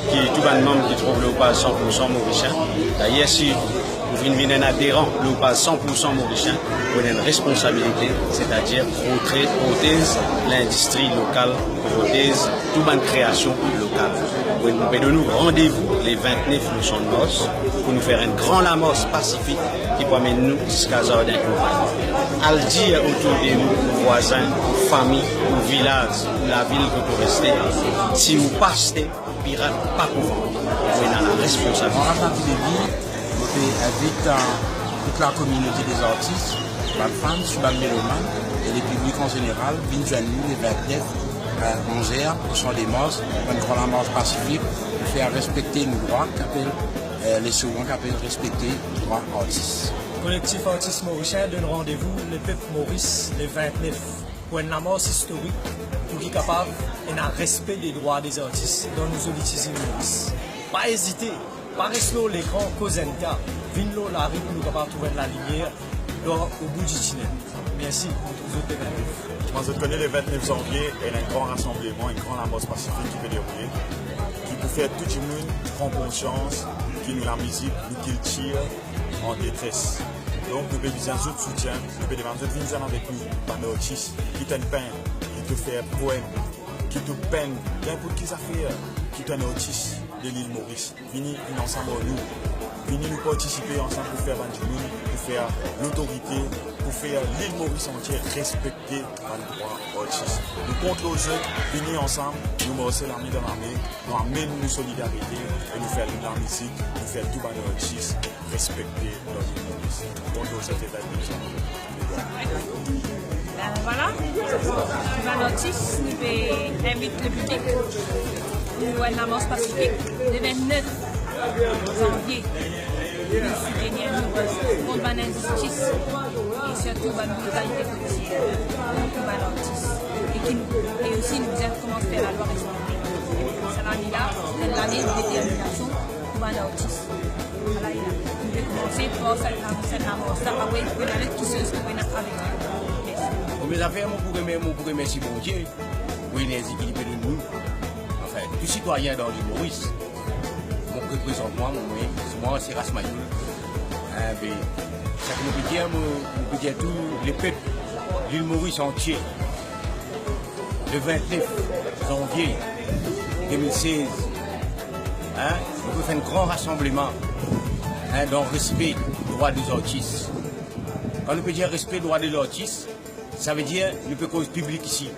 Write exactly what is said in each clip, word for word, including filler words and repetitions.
Ki tou bann manm ki trouv lor paz san pour san Morisien. Dayer, si ou vinn vinn enn aderan lor paz san pour san Morisien, ou ena enn responsabilite, setadir prote-, protez lindistri lokal, protez tou bann kreasion lokal. Donk, nou pe donn nou randevou le vintnef nou Sann Mars pou nou fer enn gran lamars pasifik ki pou amenn nou ziska zardin konpagni. Al dir otour de ou, ou vwazin, ou fami, ou vilaz, ou lavil kot ou reste, si ou pa aste, pirat pa pou vann. Ou ena laresponsabilite. An rapel de li, mo pe invit, euh, tout la kominote dezartis, bann fan, bann meloman e le piblik an zeneral vinn zwenn nou le vintnef, euh, onz er, pou Sann Mars, enn gran lamars pasifik, pou fer respekte nou drwa, ki apel, euh, le slogan ki apel respekte drwa artis. Kolektif Artis Morisien donn randevou lepep Moris le vintnef pou enn lamars istorik pou ki kapav ena respe de drwa dezartis dan nou zoli ti zil Moris. Pa ezite, pa res lor lekran koz enn ta, vinn lor lari pou nou kapav trouv enn lalimier lor obout di tinel. Mersi, nou trouv zot demin. Kouma zot kone, le vintnef zanvie ena enn gran rasanbleman, enn gran lamars pasifik ki pe deroule, ki pou fer tou dimoun pran konsians ki nou lamizik, nou kiltir an detres. Donk, nou pe bizin zot soutien, nou pe demann zot vinn zwenn avek nou, bann artis, kit enn pent, kit ou fer poem, kit ou penn, ninport ki zafer, kit ou enn artis de lil Moris. Vini, vini ansam ar nou. Vini nou partisipe ansam pou fer bann dimoun, pou fer lotorite, pou fer lil Moris antie respekte bann drwa artis. Nou kont lor zot, vini ansam, nou marse lame dan lame, nou amenn nou solidarite e nou fer nou lamizik, nou fer tou bann artis respekte dan lil Moris. Bonzour, se Teta Edison. Ben, vwala, nou bann artis, nou pe invit lepiblik pou enn lamars pasifik le vintnef zanvie. Pou soutenir nou kont bann inzistis e sirtou bann britalite polisier kont bann artis. E ki nou, e osi nou bizin koumans fer lalwa respekte. Sa lane la, se enn lane determinasion pou bann artis. Vwala, e la, nou pe koumanse par sa, sa lamars la, apre, pou ena lot kiksoz ki pou ena avek li. Mersi. Premie zafer, mo pou remer-, mo pou remersie Bondie pou enerzi ki li pe donn nou. Anfin, tou sitwayin dan lil Moris. Mo reprezant mwa, mo, mwa, mwa, se Ras Mayoul. Enben, sa ki mo pe dir, mo, mo pe dir tou lepep lil Moris antie, le vintnef zanvie de mil sez, hein, nou pe fer enn gran rasanbleman, hein, dan respe drwa dezartis. Kan nou pe dir respe drwa dezartis, savedir nou pe koz piblik isi.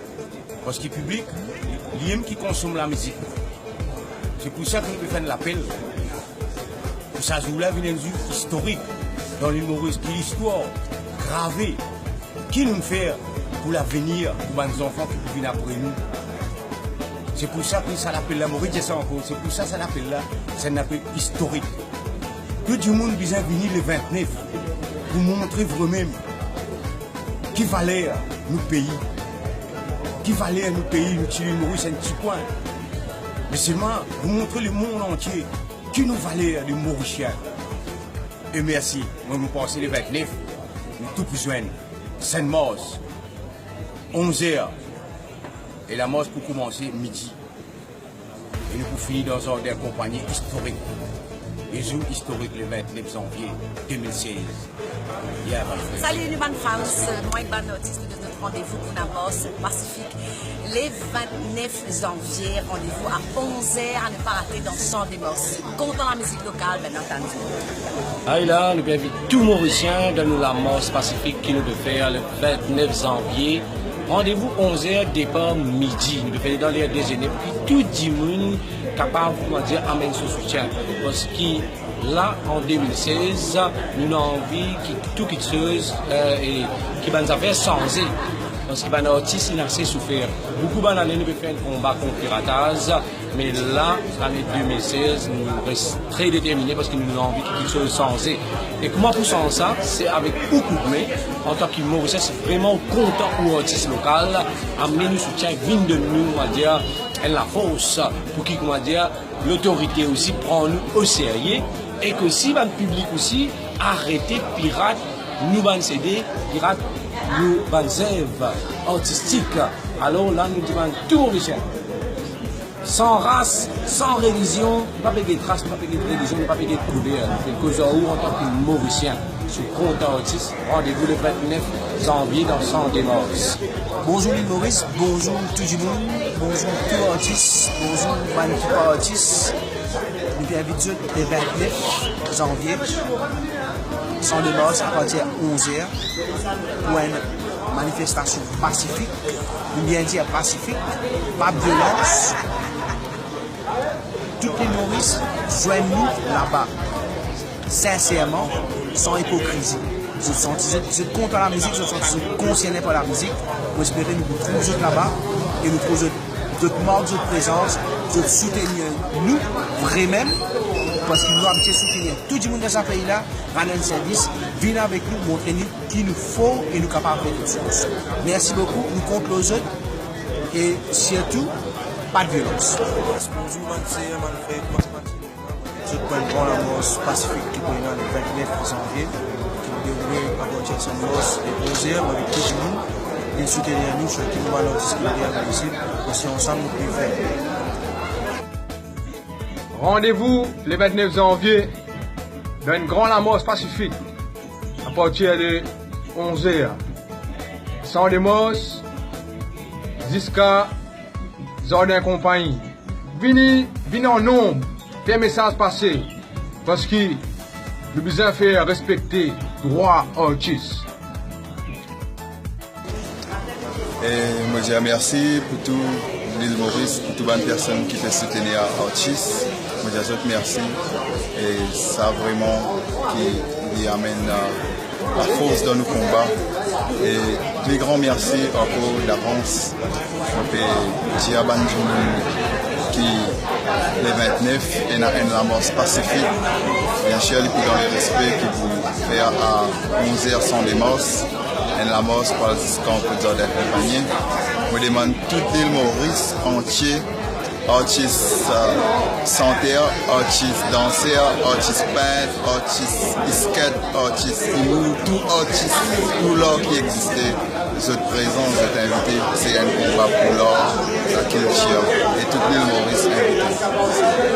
Parski piblik, li, li mem ki konsom lamizik. Se pou sa ki nou pe fer enn lapel pou sa zour la vinn enn zour istorik dan lil Moris, ki listwar grave, ki nou fer pou lavenir, pou bann zanfan ki pou vinn apre nou. Se pou sa ki sa lapel la, mo redir sa ankor, se pou sa sa lapel la, se enn lapel istorik. Tou dimoun bizin vini le vintnef pou montre vremem ki valer nou pei. Ki valer nou pei, nou ti lil Moris, enn ti kwin. Me selman, pou montre lemond antie ki nou valer de Morisien. E mersi, mwa, mo panse le vintnef, nou tou pou zwenn, Sann Mars, onz er, e lamars pou koumanse midi. E nou pou fini dan zardin konpagni istorik. Le zour istorik, le vintnef zanvie de mil sez. Yeah, bann frer. Salut, nou bann fans, mwa ek bann artis, nou donn zot randevou pou enn lamars pasifik le vintnef zanvie, randevou a onz er, a ne pa rate dan Sann Mars. Kontan lamizik lokal, bien antandi. Ala, nou pe invit tou Morisien dan nou lamars pasifik ki nou pe fer le vintnef zanvie. Randevou onz er, depar midi. Nou pe fer dan ler dezene pou ki tou dimoun kapav, koumadir, amenn so soutien. Parski la, an de mil sez, nou ena anvi ki tou kiksoz, eh, e ki bann zafer sanze. Parski bann artis inn ase soufer. Boukou bann lane nou pe fer enn konba kont pirataz, me la, lane de mil sez, nou res tre determine parski nou ena anvi ki kiksoz sanze. E kouma pou sanz sa? Se avek ou koudme, antan ki Morisien, si vreman ou kontan ou artis lokal, amenn nou soutien, vinn donn nou, koumadir, enn lafors, pou ki, koumadir, lotorite osi pran nou oserye, e ki osi bann piblik osi arete pirat nou bann C D, pirat nou bann zev artistik. Alor la, nou dimann tou Morisien, San ras, san relizion, nou pa pe get ras, nou pa pe get relizion, nou pa pe get kouler. Nou pe koz ar ou antan ki Morisien, sou kont artis. Randevou le vintnef zanvie dan San Demas. Bonzour Lil Moris, bonzour tou dimoun, bonzour tou artis, bonzour bann ki pa artis. Nou pe invit zot le vintnef zanvie, San Demas, apartir onz er, pou enn manifestasion pasifik, nou bien dir pasifik, pa violans. Tout Lil Moris, zwenn nou laba, sinserman, san ipokrizi. Zot santi zot, zot kontan lamizik, zot santi zot konserne par lamizik. Mo espere nou pou trouv zot laba e nou trouv zot, zot mark zot prezans, zot soutenir nou vremem, parski nou abitie soutenir tou dimoun dan sa pei la, rann enn servis, vinn avek nou, montre nou ki nou for e nou kapav fer kiksoz. Mersi boukou, nou kont lor zot e sirtou, pa de violans. Bonzour bann ser, bann frer, kouma sa va? Zot pou enn gran lamars pasifik ki pou ena le vintnef zanvie, ki pou deroule apartir San Demas e onz er. Mo invit tou dimoun vinn soutenir nou, sirtou nou bann artis ki vinn vizit, parski ansam nou pli for. Randevou le vintnef zanvie dan enn gran lamars pasifik apartir de onz er, San Demas ziska Zardin Konpagni. Vini, vini an nonb, fer mesaz pase, parski nou bizin fer respekte drwa artis. E mo dir mersi pou tou Lil Moris, pou tou bann personn ki pe soutenir artis. Mo dir zot mersi. E sa vreman ki li amenn, euh, lafors dan nou konba. E pli gran mersi ankor davans. Mo pe dir bann dimoun ki le vintnef ena enn lamars pasifik. Biensir, li pou dan le respe ki pou fer a onz er San Demas. Enn lamars pou al ziska Zardin Konpagni. Mo demann tou Lil Moris antie, artis, euh, santer, artis danser, artis pint, artis skate, artis imour, tou artis, tou lar ki existe, zot prezan, zot invite. Se enn konba pou lar, lakiltir, e tou Lil Moris invite.